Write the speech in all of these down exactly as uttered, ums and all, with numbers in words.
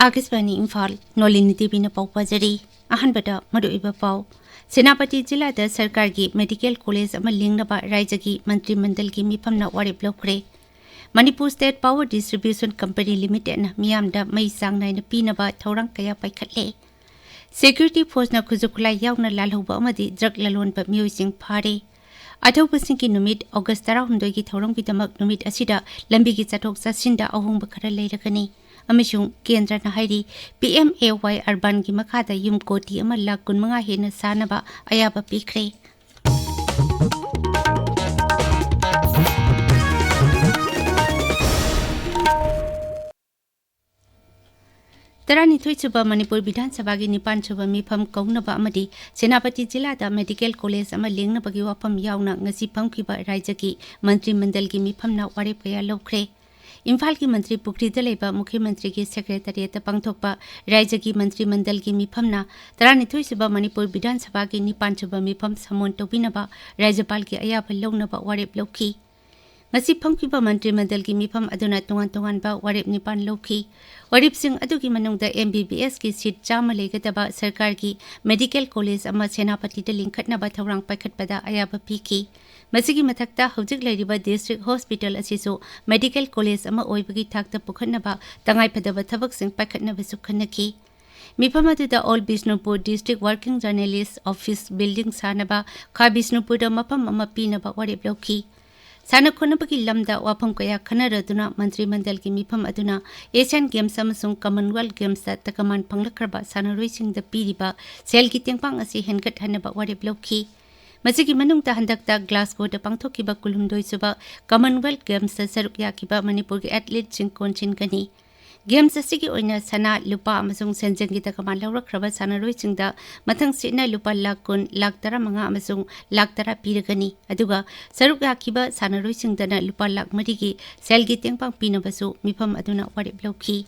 ꯑꯥꯀꯥꯁꯕꯥꯅꯤ ꯏꯝꯐꯥꯜ, ꯅꯣꯂꯤꯅꯤ ꯇꯤꯚꯤꯅ ꯄꯥꯎ ꯄꯥꯖꯔꯤ꯫ ꯑꯍꯥꯟꯕꯗ ꯃꯔꯨꯑꯣꯏꯕ ꯄꯥꯎ꯫ ꯁꯦꯅꯥꯄꯇꯤ ꯖꯤꯂꯥꯗ ꯁꯔꯀꯥꯔꯒꯤ ꯃꯦꯗꯤꯀꯦꯜ ꯀꯣꯂꯦꯖ ꯑꯃ ꯂꯤꯡꯅꯕ ꯔꯥꯏꯖ꯭ꯌꯒꯤ ꯃꯟꯇ꯭ꯔꯤ ꯃꯟꯗꯜꯒꯤ ꯃꯤꯐꯝꯅ ꯋꯥꯔꯦꯞ ꯂꯧꯈ꯭ꯔꯦ꯫ Manipur state power distribution company ꯂꯤꯃꯤꯇꯦꯗꯅ ꯃꯤꯌꯥꯝꯗ ꯃꯩ ꯆꯥꯡ ꯅꯥꯏꯅ ꯄꯤꯅꯕ ꯊꯧꯔꯥꯡ ꯀꯌꯥ ꯄꯥꯏꯈꯠꯂꯦ꯫ ꯁꯦꯀ꯭ꯌꯨꯔꯤꯇꯤ ꯐꯣꯔꯁꯅ ꯈꯨꯠꯁꯨ ꯈꯨꯠꯂꯥꯏ ꯌꯥꯎꯅ ꯂꯥꯜꯍꯧꯕ ꯑꯃꯗꯤ ꯗ꯭ꯔꯒ ꯂꯂꯣꯟꯕ ꯃꯤꯑꯣꯏꯁꯤꯡ ꯐꯥꯔꯦ꯫ ꯑꯊꯧꯕꯁꯤꯡꯒꯤ ꯅꯨꯃꯤꯠ ꯑꯣꯒꯁ ꯇꯔꯥꯍꯨꯝꯗꯣꯏꯒꯤ ꯊꯧꯔꯝꯒꯤꯗꯃꯛ ꯅꯨꯃꯤꯠ ꯑꯁꯤꯗ ꯂꯝꯕꯤꯒꯤ ꯆꯠꯊꯣꯛ ꯆꯠꯁꯤꯟꯗ ꯑꯍꯣꯡꯕ ꯈꯔ ꯂꯩꯔꯒꯅꯤ꯫ ꯑꯃꯁꯨꯡ ꯀꯦꯟꯗ꯭ꯔꯅ ꯍꯥꯏꯔꯤ, ꯄꯤ ꯑꯦꯝ ꯑꯦ ꯋꯥꯏ ꯑꯔꯕꯥꯟꯒꯤ ꯃꯈꯥꯗ ꯌꯨꯝ ꯀꯣꯇꯤ ꯑꯃ ꯂꯥꯈ ꯀꯨꯟꯃꯉꯥ ꯍꯦꯟꯅ ꯁꯥꯅꯕ ꯑꯌꯥꯕ ꯄꯤꯈ꯭ꯔꯦ꯫ ꯇꯔꯥꯅꯤꯊꯣꯏ ꯁꯨꯕ ꯃꯅꯤꯄꯨꯔ ꯕꯤꯙꯥꯟ ꯁꯚꯥꯒꯤ ꯅꯤꯄꯥꯟ ꯁꯨꯕ ꯃꯤꯐꯝ ꯀꯧꯅꯕ ꯑꯃꯗꯤ ꯁꯦꯅꯥꯄꯇꯤ ꯖꯤꯂꯥꯗ ꯃꯦꯗꯤꯀꯦꯜ ꯀꯣꯂꯦꯖ ꯑꯃ ꯂꯤꯡꯅꯕꯒꯤ ꯋꯥꯐꯝ ꯌꯥꯎꯅ ꯉꯁꯤ ꯐꯝꯈꯤꯕ ꯔꯥꯏꯖ꯭ꯌꯒꯤ ꯃꯟꯇ꯭ꯔꯤ ꯃꯟꯗꯜꯒꯤ ꯃꯤꯐꯝꯅ ꯋꯥꯔꯦꯞ ꯀꯌꯥ ꯂꯧꯈ꯭ꯔꯦ꯫ ꯏꯝꯐꯥꯜꯒꯤ ꯃꯟꯇ꯭ꯔꯤ ꯄꯨꯈ꯭ꯔꯤꯗ ꯂꯩꯕ ꯃꯨꯈ꯭ꯌ ꯃꯟꯇ꯭ꯔꯤꯒꯤ ꯁꯦꯀ꯭ꯔꯦꯇꯔꯤꯌꯦꯠꯇ ꯄꯥꯡꯊꯣꯛꯄ ꯔꯥꯏꯖ꯭ꯌꯒꯤ ꯃꯟꯇ꯭ꯔꯤ ꯃꯟꯗꯜꯒꯤ ꯃꯤꯐꯝꯅ ꯇꯔꯥꯅꯤꯊꯣꯏ ꯁꯨꯕ ꯃꯅꯤꯄꯨꯔ ꯕꯤꯙꯥꯟ ꯁꯚꯥꯒꯤ ꯅꯤꯄꯥꯟ ꯁꯨꯕ ꯃꯤꯐꯝ ꯁꯃꯣꯟ ꯇꯧꯕꯤꯅꯕ ꯔꯥꯖ꯭ꯌꯄꯥꯜꯒꯤ ꯑꯌꯥꯕ ꯂꯧꯅꯕ ꯋꯥꯔꯦꯞ ꯂꯧꯈꯤ꯫ ꯉꯁꯤ ꯐꯝꯈꯤꯕ ꯃꯟꯇ꯭ꯔꯤ ꯃꯟꯗꯜꯒꯤ ꯃꯤꯐꯝ ꯑꯗꯨꯅ ꯇꯣꯉꯥꯟ ꯇꯣꯉꯥꯟꯕ ꯋꯥꯔꯦꯞ ꯅꯤꯄꯥꯟ ꯂꯧꯈꯤ꯫ ꯋꯥꯔꯦꯞꯁꯤꯡ ꯑꯗꯨꯒꯤ ꯃꯅꯨꯡꯗ ꯑꯦꯝ ꯕꯤ ꯕꯤ ꯑꯦꯁꯀꯤ ꯁꯤꯠ ꯆꯥꯝꯃ ꯂꯩꯒꯗꯕ ꯁꯔꯀꯥꯔꯒꯤ ꯃꯦꯗꯤꯀꯦꯜ ꯀꯣꯂꯦꯖ ꯑꯃ ꯁꯦꯅꯥꯄꯇꯤꯗ ꯂꯤꯡꯈꯠꯅꯕ ꯊꯧꯔꯥꯡ ꯄꯥꯏꯈꯠꯄꯗ ꯑꯌꯥꯕ ꯄꯤꯈꯤ꯫ ꯃꯁꯤꯒꯤ ꯃꯊꯛꯇ ꯍꯧꯖꯤꯛ ꯂꯩꯔꯤꯕ ꯗꯤꯁꯇ꯭ꯔꯤꯛ ꯍꯣꯁꯄꯤꯇꯥꯜ ꯑꯁꯤꯁꯨ ꯃꯦꯗꯤꯀꯦꯜ ꯀꯣꯂꯦꯖ ꯑꯃ ꯑꯣꯏꯕꯒꯤ ꯊꯥꯛꯇ ꯄꯨꯈꯠꯅꯕ ꯇꯉꯥꯏꯐꯗꯕ ꯊꯕꯛꯁꯤꯡ ꯄꯥꯏꯈꯠꯅꯕꯁꯨ ꯈꯟꯅꯈꯤ꯫ ꯃꯤꯐꯝ ꯑꯗꯨꯗ all Bishnupur district working journalists office building ꯁꯥꯅꯕ ꯈꯥ ꯕꯤꯁꯅꯨꯄꯨꯔꯗ ꯃꯐꯝ ꯑꯃ ꯄꯤꯅꯕ ꯋꯥꯔꯦꯞ ꯂꯧꯈꯤ꯫ ꯁꯥꯟꯅ ꯈꯣꯠꯅꯕꯒꯤ ꯂꯝꯗ ꯋꯥꯐꯝ ꯀꯌꯥ ꯈꯟꯅꯔꯗꯨꯅ ꯃꯟꯇ꯭ꯔꯤ ꯃꯟꯗꯜꯒꯤ ꯃꯤꯐꯝ ꯑꯗꯨꯅ ꯑꯦꯁꯤꯌꯥꯟ ꯒꯦꯝꯁ ꯑꯃꯁꯨꯡ ꯀꯃꯟꯋꯦꯜꯊ ꯒꯦꯝꯁꯇ ꯇꯀꯃꯥꯟ ꯐꯪꯂꯛꯈ꯭ꯔꯕ ꯁꯥꯟꯅꯔꯣꯏꯁꯤꯡꯗ ꯄꯤꯔꯤꯕ ꯁꯦꯜꯒꯤ ꯇꯦꯡꯕꯥꯡ ꯑꯁꯤ ꯍꯦꯟꯒꯠꯍꯟꯅꯕ ꯋꯥꯔꯦꯞ ꯂꯧꯈꯤ꯫ ꯃꯁꯤꯒꯤ ꯃꯅꯨꯡꯗ ꯍꯟꯗꯛꯇ ꯒ꯭ꯂꯥꯁꯒꯣꯗ ꯄꯥꯡꯊꯣꯛꯈꯤꯕ ꯀꯨꯟꯍꯨꯝꯗꯣꯏ ꯁꯨꯕ ꯀꯃꯟꯋꯦꯜꯊ ꯒꯦꯝꯁꯇ ꯁꯔꯨꯛ ꯌꯥꯈꯤꯕ ꯃꯅꯤꯄꯨꯔꯒꯤ ꯑꯦꯊꯂꯤꯠꯁꯤꯡ ꯀꯣꯟꯁꯤꯟꯒꯅꯤ꯫ ꯒꯦꯝꯁ ꯑꯁꯤꯒꯤ ꯑꯣꯏꯅ ꯁꯅꯥ, ꯂꯨꯄꯥ ꯑꯃꯁꯨꯡ ꯁꯦꯟꯖꯦꯡꯒꯤ ꯇꯀꯃꯥꯟ ꯂꯧꯔꯛꯈ꯭ꯔꯕ ꯁꯥꯟꯅꯔꯣꯏꯁꯤꯡꯗ ꯃꯊꯪꯁꯤꯠꯅ ꯂꯨꯄꯥ ꯂꯥꯈ ꯀꯨꯟ, ꯂꯥꯈ ꯇꯔꯥꯃꯉꯥ ꯑꯃꯁꯨꯡ ꯂꯥꯈ ꯇꯔꯥ ꯄꯤꯔꯒꯅꯤ꯫ ꯑꯗꯨꯒ ꯁꯔꯨꯛ ꯌꯥꯈꯤꯕ ꯁꯥꯟꯅꯔꯣꯏꯁꯤꯡꯗꯅ ꯂꯨꯄꯥ ꯂꯥꯈ ꯃꯔꯤꯒꯤ ꯁꯦꯜꯒꯤ ꯇꯦꯡꯕꯥꯡ ꯄꯤꯅꯕꯁꯨ ꯃꯤꯐꯝ ꯑꯗꯨꯅ ꯋꯥꯔꯦꯞ ꯂꯧꯈꯤ꯫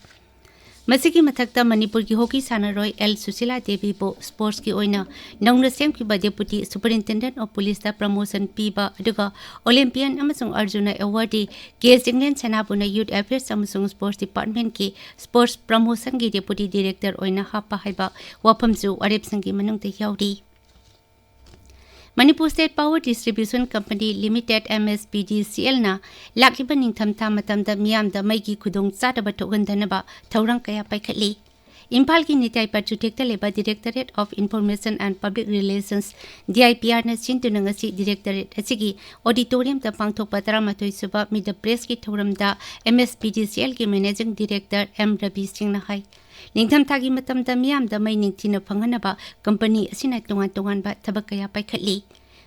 ꯃꯁꯤꯒꯤ ꯃꯊꯛꯇ ꯃꯅꯤꯄꯨꯔꯒꯤ ꯍꯣꯀꯤ ꯁꯥꯟꯅꯔꯣꯏ ꯑꯦꯜ ꯁꯨꯁꯤꯂꯥ ꯗꯦꯕꯤꯕꯨ ꯁ꯭ꯄꯣꯔꯠꯁꯀꯤ ꯑꯣꯏꯅ ꯅꯧꯅ ꯁꯦꯝꯈꯤꯕ Deputy Superintendent of Policeꯇ promotion ꯄꯤꯕ, ꯑꯗꯨꯒ Olympian ꯑꯃꯁꯨꯡ ꯑꯔꯖꯨꯅ awardee ꯀꯦ ꯆꯤꯡꯂꯦꯟ ꯁꯅꯥꯕꯨꯅ Youth Affairs ꯑꯃꯁꯨꯡ Sports Departmentꯀꯤ sports promotionꯒꯤ Deputy Director ꯑꯣꯏꯅ ꯍꯥꯞꯄ ꯍꯥꯏꯕ ꯋꯥꯐꯝꯁꯨ ꯋꯥꯔꯦꯞꯁꯤꯡꯒꯤ ꯃꯅꯨꯡꯗ ꯌꯥꯎꯔꯤ꯫ Manipur State Power Distribution Company Limited, MSPDCLꯅ ꯂꯥꯛꯂꯤꯕ ꯅꯤꯡꯊꯝꯊꯥ ꯃꯇꯝꯗ ꯃꯤꯌꯥꯝꯗ ꯃꯩꯒꯤ ꯈꯨꯗꯣꯡꯆꯥꯗꯕ ꯊꯣꯛꯍꯟꯗꯅꯕ ꯊꯧꯔꯥꯡ ꯀꯌꯥ ꯄꯥꯏꯈꯠꯂꯤ꯫ ꯏꯝꯐꯥꯜꯒꯤ ꯅꯤꯇꯥꯏ ꯄꯥꯠꯆꯨꯊꯦꯛꯇ ꯂꯩꯕ Directorate of Information and Public Relations, DIPRꯅ ꯁꯤꯟꯗꯨꯅ ꯉꯁꯤ directorate ꯑꯁꯤꯒꯤ auditoriumꯗ ꯄꯥꯡꯊꯣꯛꯄ ꯇꯔꯥꯃꯥꯊꯣꯏ ꯁꯨꯕ Meet the Pressꯀꯤ ꯊꯧꯔꯝꯗ MSPDCLꯒꯤ Managing Director ꯑꯦꯝ ꯔꯕꯤ ꯁꯤꯡꯅ ꯍꯥꯏ, ꯅꯤꯡꯊꯝꯊꯥꯒꯤ ꯃꯇꯝꯗ ꯃꯤꯌꯥꯝꯗ ꯃꯩ ꯅꯤꯡꯊꯤꯅ ꯐꯪꯍꯟꯅꯕ company ꯑꯁꯤꯅ ꯇꯣꯉꯥꯟ ꯇꯣꯉꯥꯟꯕ ꯊꯕꯛ ꯀꯌꯥ ꯄꯥꯏꯈꯠꯂꯤ꯫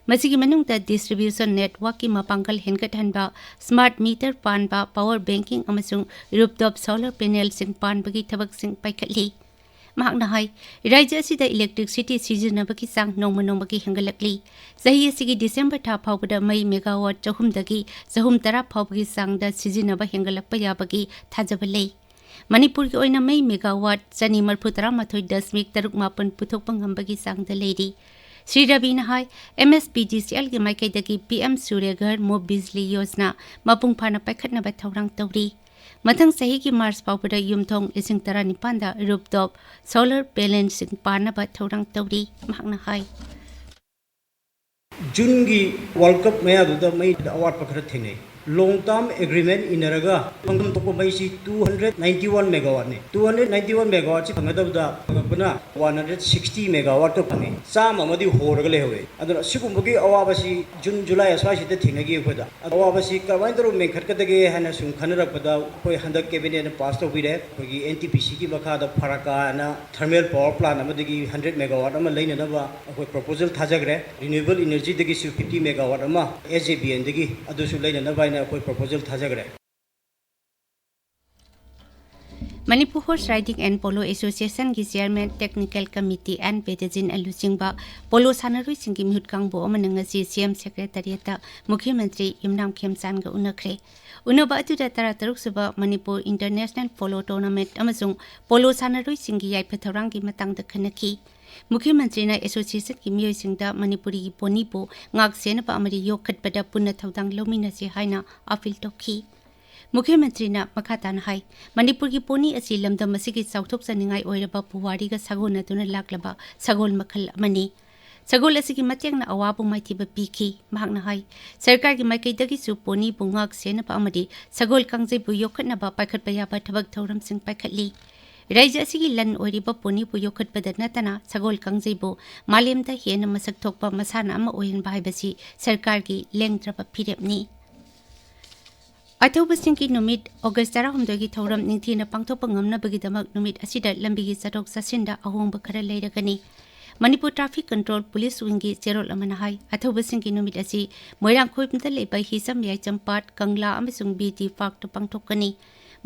ꯃꯁꯤꯒꯤ ꯃꯅꯨꯡꯗ distribution networkꯀꯤ ꯃꯄꯥꯡꯒꯜ ꯍꯦꯟꯒꯠꯍꯟꯕ, smart meter ꯄꯥꯟꯕ, power banking ꯑꯃꯁꯨꯡ rooftop solar panelꯁꯤꯡ ꯄꯥꯟꯕꯒꯤ ꯊꯕꯛꯁꯤꯡ ꯄꯥꯏꯈꯠꯂꯤ꯫ ꯃꯍꯥꯛꯅ ꯍꯥꯏ, ꯔꯥꯖ꯭ꯌ ꯑꯁꯤꯗ electricity ꯁꯤꯖꯤꯟꯅꯕꯒꯤ ꯆꯥꯡ ꯅꯣꯡꯃ ꯅꯣꯡꯃꯒꯤ ꯍꯦꯟꯒꯠꯂꯛꯂꯤ꯫ ꯆꯍꯤ ꯑꯁꯤꯒꯤ December ꯊꯥ ꯐꯥꯎꯕꯗ ꯃꯩ megawatt ꯆꯍꯨꯝꯗꯒꯤ ꯆꯍꯨꯝ ꯇꯔꯥ ꯐꯥꯎꯕꯒꯤ ꯆꯥꯡꯗ ꯁꯤꯖꯤꯟꯅꯕ ꯍꯦꯟꯒꯠꯂꯛꯄ ꯌꯥꯕꯒꯤ ꯊꯥꯖꯕ ꯂꯩ꯫ ꯃꯅꯤꯄꯨꯔꯒꯤ ꯑꯣꯏꯅ ꯃꯩ megawatt ꯆꯅꯤ ꯃꯔꯤꯐꯨ ꯇꯔꯥ ꯃꯥꯊꯣꯏ ꯗꯁꯃꯤꯛ ꯇꯔꯨꯛ ꯃꯥꯄꯟ ꯄꯨꯊꯣꯛꯄ ꯉꯝꯕꯒꯤ ꯆꯥꯡꯗ ꯂꯩꯔꯤ꯫ ꯁ꯭ꯔꯤ ꯔꯕꯤꯅ ꯍꯥꯏ, MSPDCLꯒꯤ ꯃꯥꯏꯀꯩꯗꯒꯤ PM Surya Ghar Muft Bijli Yojana ꯃꯄꯨꯡ ꯐꯥꯅ ꯄꯥꯏꯈꯠꯅꯕ ꯊꯧꯔꯥꯡ ꯇꯧꯔꯤ꯫ ꯃꯊꯪ ꯆꯍꯤꯒꯤ March ꯐꯥꯎꯕꯗ ꯌꯨꯝꯊꯣꯡ ꯂꯤꯁꯤꯡ ꯇꯔꯥꯅꯤꯄꯥꯟꯗ rooftop solar panelꯁꯤꯡ ꯄꯥꯟꯅꯕ ꯊꯧꯔꯥꯡ ꯇꯧꯔꯤ, ꯃꯍꯥꯛꯅ ꯍꯥꯏ꯫ ꯖꯨꯟꯒꯤ World Cup ꯃꯌꯥꯗꯨꯗ ꯃꯩꯗ ꯑꯋꯥꯠꯄ ꯈꯔ ꯊꯦꯡꯅꯩ꯫ Long term agreement ꯏꯟꯅꯔꯒ ꯐꯪꯐꯝ ꯊꯣꯛꯄ ꯃꯩꯁꯤ two hundred ninety one megawattꯅꯤ꯫ Two hundred ninety one megawattꯁꯤ ꯐꯪꯒꯗꯕꯗ ꯐꯪꯉꯛꯄꯅ one hundred sixty megawattꯇ ꯐꯪꯉꯤ꯫ ꯆꯥꯝꯃ ꯑꯃꯗꯤ ꯍꯣꯔꯒ ꯂꯩꯍꯧꯋꯦ꯫ ꯑꯗꯨꯅ ꯁꯤꯒꯨꯝꯕꯒꯤ ꯑꯋꯥꯕꯁꯤ ꯖꯨꯟ ꯖꯨꯂꯥꯏ ꯑꯁ꯭ꯋꯥꯏꯁꯤꯗ ꯊꯦꯡꯅꯈꯤ ꯑꯩꯈꯣꯏꯗ꯫ ꯑꯗꯣ ꯑꯋꯥꯕꯁꯤ ꯀꯃꯥꯏꯅ ꯇꯧꯔꯒ ꯃꯦꯟꯈꯠꯀꯗꯒꯦ ꯍꯥꯏꯅ ꯁꯨꯝ ꯈꯟꯅꯔꯛꯄꯗ ꯑꯩꯈꯣꯏ ꯍꯟꯗꯛ cabinetꯅ pass ꯇꯧꯕꯤꯔꯦ꯫ ꯑꯩꯈꯣꯏꯒꯤ NTPCꯒꯤ ꯃꯈꯥꯗ ꯐꯔꯥꯀꯥ ꯍꯥꯏꯅ thermal power plant ꯑꯃꯗꯒꯤ hundred megawatt ꯑꯃ ꯂꯩꯅꯅꯕ ꯑꯩꯈꯣꯏ proposal ꯊꯥꯖꯈ꯭ꯔꯦ꯫ Renewable energyꯗꯒꯤꯁꯨ fifty megawatt ꯑꯃ SJVNꯗꯒꯤ ꯑꯗꯨꯁꯨ ꯂꯩꯅꯅꯕ ꯍꯥꯏꯅ ꯑꯩꯈꯣꯏ proposal ꯊꯥꯖꯈ꯭ꯔꯦ꯫ Manipur Horse Riding and Polo Association ꯒꯤ Chairman, Technical Committee and Veteran ꯑꯂꯨꯆꯤꯡꯕ ꯄꯣꯂꯣ ꯁꯥꯟꯅꯔꯣꯏꯁꯤꯡꯒꯤ ꯃꯤꯍꯨꯠ ꯀꯥꯡꯕꯨ ꯑꯃꯅ ꯉꯁꯤ C M Secretariat ꯇ ꯃꯨꯈ꯭ꯌ ꯃꯟꯇ꯭ꯔꯤ ꯌꯨꯝꯅꯥꯝ ꯈꯦꯝꯆꯥꯟꯒ ꯎꯅꯈ꯭ꯔꯦ꯫ ꯎꯅꯕ ꯑꯗꯨꯗ ꯇꯔꯥꯇꯔꯨꯛ ꯁꯨꯕ ꯃꯅꯤꯄꯨꯔ International Polo Tournament ꯑꯃꯁꯨꯡ ꯄꯣꯂꯣ ꯁꯥꯟꯅꯔꯣꯏꯁꯤꯡꯒꯤ ꯌꯥꯏꯐ ꯊꯧꯔꯥꯡꯒꯤ ꯃꯇꯥꯡꯗ ꯈꯟꯅꯈꯤ꯫ ꯃꯨꯈ꯭ꯌ ꯃꯟꯇ꯭ꯔꯤꯅ association ꯒꯤ ꯃꯤꯑꯣꯏꯁꯤꯡꯗ ꯃꯅꯤꯄꯨꯔꯤꯒꯤ ꯄꯣꯅꯤꯕꯨ ꯉꯥꯛ ꯁꯦꯟꯅꯕ ꯑꯃꯗꯤ ꯌꯣꯛꯈꯠꯄꯗ ꯄꯨꯟꯅ ꯊꯧꯗꯥꯡ ꯂꯧꯃꯤꯟꯅꯁꯤ ꯍꯥꯏꯅ appeal ꯇꯧꯈꯤ꯫ ꯃꯨꯈ꯭ꯌ ꯃꯟꯇ꯭ꯔꯤꯅ ꯃꯈꯥ ꯇꯥꯅ ꯍꯥꯏ, ꯃꯅꯤꯄꯨꯔꯒꯤ ꯄꯣꯅꯤ ꯑꯁꯤ ꯂꯝꯗꯝ ꯑꯁꯤꯒꯤ ꯆꯥꯎꯊꯣꯛꯆꯅꯤꯡꯉꯥꯏ ꯑꯣꯏꯔꯕ ꯄꯨꯋꯥꯔꯤꯒ ꯁꯥꯒꯣꯟꯅꯗꯨꯅ ꯂꯥꯛꯂꯕ ꯁꯒꯣꯜ ꯃꯈꯜ ꯑꯃꯅꯤ꯫ ꯁꯒꯣꯜ ꯑꯁꯤꯒꯤ ꯃꯇꯦꯡꯅ ꯑꯋꯥꯕ ꯃꯥꯏꯊꯤꯕ ꯄꯤꯈꯤ꯫ ꯃꯍꯥꯛꯅ ꯍꯥꯏ, ꯁꯔꯀꯥꯔꯒꯤ ꯃꯥꯏꯀꯩꯗꯒꯤꯁꯨ ꯄꯣꯅꯤꯕꯨ ꯉꯥꯛ ꯁꯦꯟꯅꯕ ꯑꯃꯗꯤ ꯁꯒꯣꯜ ꯀꯥꯡꯖꯩꯕꯨ ꯌꯣꯛꯈꯠꯅꯕ ꯄꯥꯏꯈꯠꯄ ꯌꯥꯕ ꯊꯕꯛ ꯊꯧꯔꯝꯁꯤꯡ ꯄꯥꯏꯈꯠꯂꯤ꯫ ꯔꯥꯏꯖ꯭ꯌ ꯑꯁꯤꯒꯤ ꯂꯟ ꯑꯣꯏꯔꯤꯕ ꯄꯣꯅꯤꯕꯨ ꯌꯣꯛꯈꯠꯄꯗ ꯅꯠꯇꯅ ꯁꯒꯣꯜ ꯀꯥꯡꯖꯩꯕꯨ ꯃꯥꯂꯦꯝꯗ ꯍꯦꯟꯅ ꯃꯁꯛ ꯊꯣꯛꯄ ꯃꯁꯥꯟꯅ ꯑꯃ ꯑꯣꯏꯍꯟꯕ ꯍꯥꯏꯕꯁꯤ ꯁꯔꯀꯥꯔꯒꯤ ꯂꯦꯡꯗ꯭ꯔꯕ ꯐꯤꯔꯦꯞꯅꯤ꯫ ꯑꯊꯧꯕꯁꯤꯡꯒꯤ ꯅꯨꯃꯤꯠ ꯑꯣꯒꯁ ꯇꯔꯥꯍꯨꯝꯗꯣꯏꯒꯤ ꯊꯧꯔꯝ ꯅꯤꯡꯊꯤꯅ ꯄꯥꯡꯊꯣꯛꯄ ꯉꯝꯅꯕꯒꯤꯗꯃꯛ ꯅꯨꯃꯤꯠ ꯑꯁꯤꯗ ꯂꯝꯕꯤꯒꯤ ꯆꯠꯊꯣꯛ ꯆꯠꯁꯤꯟꯗ ꯑꯍꯣꯡꯕ ꯈꯔ ꯂꯩꯔꯒꯅꯤ꯫ Manipur Traffic Control Police Wing ꯒꯤ ꯆꯦꯔꯣꯜ ꯑꯃꯅ ꯍꯥꯏ, ꯑꯊꯧꯕꯁꯤꯡꯒꯤ ꯅꯨꯃꯤꯠ ꯑꯁꯤ ꯃꯣꯏꯔꯥꯡꯈꯣꯝꯗ ꯂꯩꯕ ꯍꯤꯖꯝ ꯌꯥꯏꯆꯝ ꯄꯥꯠ, ꯀꯪꯂꯥ ꯑꯃꯁꯨꯡ B T Park ꯇ ꯄꯥꯡꯊꯣꯛꯀꯅꯤ꯫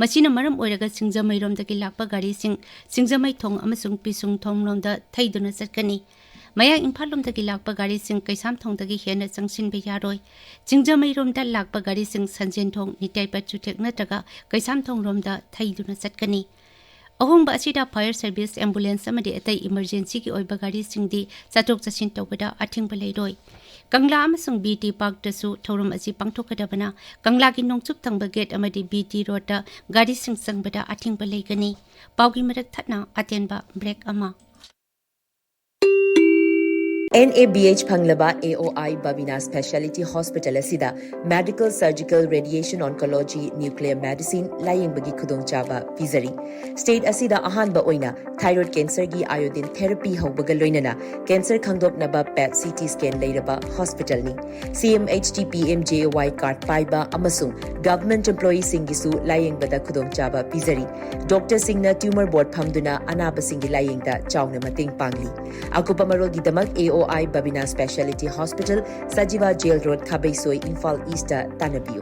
ꯃꯁꯤꯅ ꯃꯔꯝ ꯑꯣꯏꯔꯒ ꯁꯤꯡꯖꯃꯩꯔꯣꯝꯗꯒꯤ ꯂꯥꯛꯄ ꯒꯥꯔꯤꯁꯤꯡ ꯁꯤꯡꯖꯃꯩ ꯊꯣꯡ ꯑꯃꯁꯨꯡ ꯄꯤꯁꯨꯡ ꯊꯣꯡꯂꯣꯝꯗ ꯊꯩꯗꯨꯅ ꯆꯠꯀꯅꯤ꯫ ꯃꯌꯥꯡ ꯏꯝꯐꯥꯜ ꯂꯣꯝꯗꯒꯤ ꯂꯥꯛꯄ ꯒꯥꯔꯤꯁꯤꯡ ꯀꯩꯁꯥꯝꯊꯣꯡꯗꯒꯤ ꯍꯦꯟꯅ ꯆꯪꯁꯤꯟꯕ ꯌꯥꯔꯣꯏ꯫ ꯁꯤꯡꯖꯃꯩꯔꯣꯝꯗ ꯂꯥꯛꯄ ꯒꯥꯔꯤꯁꯤꯡ ꯁꯟꯖꯦꯟꯊꯣꯡ, ꯅꯤꯇꯩ ꯄꯥꯠ ꯆꯨꯊꯦꯛ ꯅꯠꯇ꯭ꯔꯒ ꯀꯩꯁꯥꯝꯊꯣꯡꯔꯣꯝꯗ ꯊꯩꯗꯨꯅ ꯆꯠꯀꯅꯤ꯫ ꯑꯍꯣꯡꯕ ꯑꯁꯤꯗ fire service, ambulance ꯑꯃꯗꯤ ꯑꯇꯩ emergency ꯒꯤ ꯑꯣꯏꯕ ꯒꯥꯔꯤꯁꯤꯡꯗꯤ ꯆꯠꯊꯣꯛ ꯆꯠꯁꯤꯟ ꯇꯧꯕꯗ ꯑꯊꯤꯡꯕ ꯂꯩꯔꯣꯏ꯫ ꯀꯪꯂꯥ ꯑꯃꯁꯨꯡ B T Park ꯇꯁꯨ ꯊꯧꯔꯝ ꯑꯁꯤ ꯄꯥꯡꯊꯣꯛꯀꯗꯕꯅ ꯀꯪꯂꯥꯒꯤ ꯅꯣꯡꯆꯨꯞ ꯊꯪꯕ gate ꯑꯃꯗꯤ B T Road ꯇ ꯒꯥꯔꯤꯁꯤꯡ ꯆꯪꯕꯗ ꯑꯊꯤꯡꯕ ꯂꯩꯒꯅꯤ꯫ ꯄꯥꯎꯒꯤ ꯃꯔꯛ ꯊꯠꯅ ꯑꯇꯦꯟꯕ break ꯑꯃ꯫ N A B H ꯐꯪꯂꯕ A O I Babina Speciality Hospital ꯑꯁꯤꯗ Medical, Surgical, Radiation Oncology, Nuclear Medicine ꯂꯥꯌꯦꯡꯕꯒꯤ ꯈꯨꯗꯣꯡꯆꯥꯕ ꯄꯤꯖꯔꯤ꯫ State ꯑꯁꯤꯗ ꯑꯍꯥꯟꯕ ꯑꯣꯏꯅ thyroid cancer ꯒꯤ iodine therapy ꯍꯧꯕꯒ ꯂꯣꯏꯅꯅ cancer ꯈꯪꯗꯣꯛꯅꯕ PET C T scan ꯂꯩꯔꯕ hospital ꯅꯤ꯫ C M H T P M J A Y card ꯄꯥꯏꯕ ꯑꯃꯁꯨꯡ government employee ꯁꯤꯡꯒꯤꯁꯨ ꯂꯥꯌꯦꯡꯕꯗ ꯈꯨꯗꯣꯡꯆꯥꯕ ꯄꯤꯖꯔꯤ꯫ Doctor ꯁꯤꯡꯅ tumor board ꯐꯝꯗꯨꯅ ꯑꯅꯥꯕꯁꯤꯡꯒꯤ ꯂꯥꯌꯦꯡꯗ ꯆꯥꯎꯅ ꯃꯇꯦꯡ ꯄꯥꯡꯂꯤ꯫ ꯑꯀꯨꯞꯄ ꯃꯔꯣꯜꯒꯤꯗꯃꯛ A O I Babina Speciality Hospital, Sajiwa Jail Road, ꯈꯥꯕꯩꯁꯣꯏ, Imphal East ꯇ ꯇꯥꯟꯅꯕꯤꯌꯨ꯫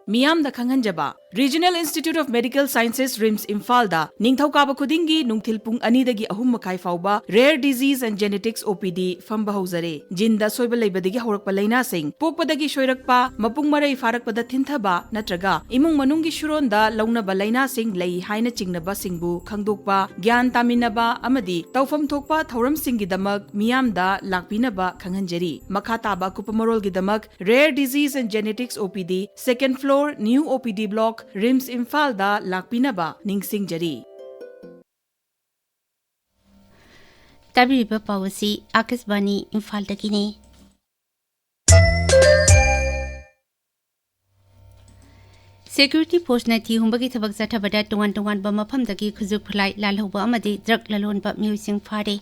ꯃꯤꯌꯥꯝꯗ ꯈꯪꯍꯟꯖꯕ꯫ Regional Institute of Medical Sciences, RIMS, ꯏꯝꯐꯥꯜꯗ ꯅꯤꯡꯊꯧꯀꯥꯕ ꯈꯨꯗꯤꯡꯒꯤ ꯅꯨꯡꯊꯤꯜ ꯄꯨꯡ ꯑꯅꯤꯗꯒꯤ ꯑꯍꯨꯝ ꯃꯈꯥꯏ ꯐꯥꯎꯕ Rare Disease and Genetics OPD ꯐꯝꯕ ꯍꯧꯖꯔꯦ꯫ ꯖꯤꯟꯗ ꯑꯁꯣꯏꯕ ꯂꯩꯕꯗꯒꯤ ꯍꯧꯔꯛꯄ ꯂꯥꯏꯅꯥꯁꯤꯡ, ꯄꯣꯛꯄꯗꯒꯤ ꯁꯣꯏꯔꯛꯄ, ꯃꯄꯨꯡ ꯃꯔꯩ ꯐꯥꯔꯛꯄꯗ ꯊꯤꯟꯊꯕ ꯅꯠꯇ꯭ꯔꯒ ꯏꯃꯨꯡ ꯃꯅꯨꯡꯒꯤ ꯁꯨꯔꯣꯟꯗ ꯂꯧꯅꯕ ꯂꯥꯏꯅꯥꯁꯤꯡ ꯂꯩ ꯍꯥꯏꯅ ꯆꯤꯡꯅꯕꯁꯤꯡꯕꯨ ꯈꯪꯗꯣꯛꯄ, ꯒ꯭ꯌꯥꯟ ꯇꯥꯃꯤꯟꯅꯕ ꯑꯃꯗꯤ ꯇꯧꯐꯝ ꯊꯣꯛꯄ ꯊꯧꯔꯝꯁꯤꯡꯒꯤꯗꯃꯛ ꯃꯤꯌꯥꯝꯗ ꯂꯥꯛꯄꯤꯅꯕ ꯈꯪꯍꯟꯖꯔꯤ꯫ ꯃꯈꯥ ꯇꯥꯕ ꯑꯀꯨꯞꯄ ꯃꯔꯣꯜꯒꯤꯗꯃꯛ Rare Disease and Genetics OPD, second floor, New OPD Block, RIMS ꯏꯝꯐꯥꯜꯗ ꯂꯥꯛꯄꯤꯅꯕ ꯅꯤꯡꯁꯤꯡꯖꯔꯤ꯫ ꯇꯥꯕꯤꯔꯤꯕ ꯄꯥꯎ ꯑꯁꯤ ꯑꯥꯀꯥꯁꯕꯥꯅꯤ ꯏꯝꯐꯥꯜꯗꯒꯤꯅꯤ꯫ Security forceꯅ ꯊꯤ ꯍꯨꯝꯕꯒꯤ ꯊꯕꯛ ꯆꯠꯊꯕꯗ ꯇꯣꯉꯥꯟ ꯇꯣꯉꯥꯟꯕ ꯃꯐꯝꯗꯒꯤ ꯈꯨꯠꯁꯨ ꯈꯨꯠꯂꯥꯏ ꯂꯥꯜꯍꯧꯕ ꯑꯃꯗꯤ drug ꯂꯂꯣꯟꯕ ꯃꯤꯑꯣꯏꯁꯤꯡ ꯐꯥꯔꯦ꯫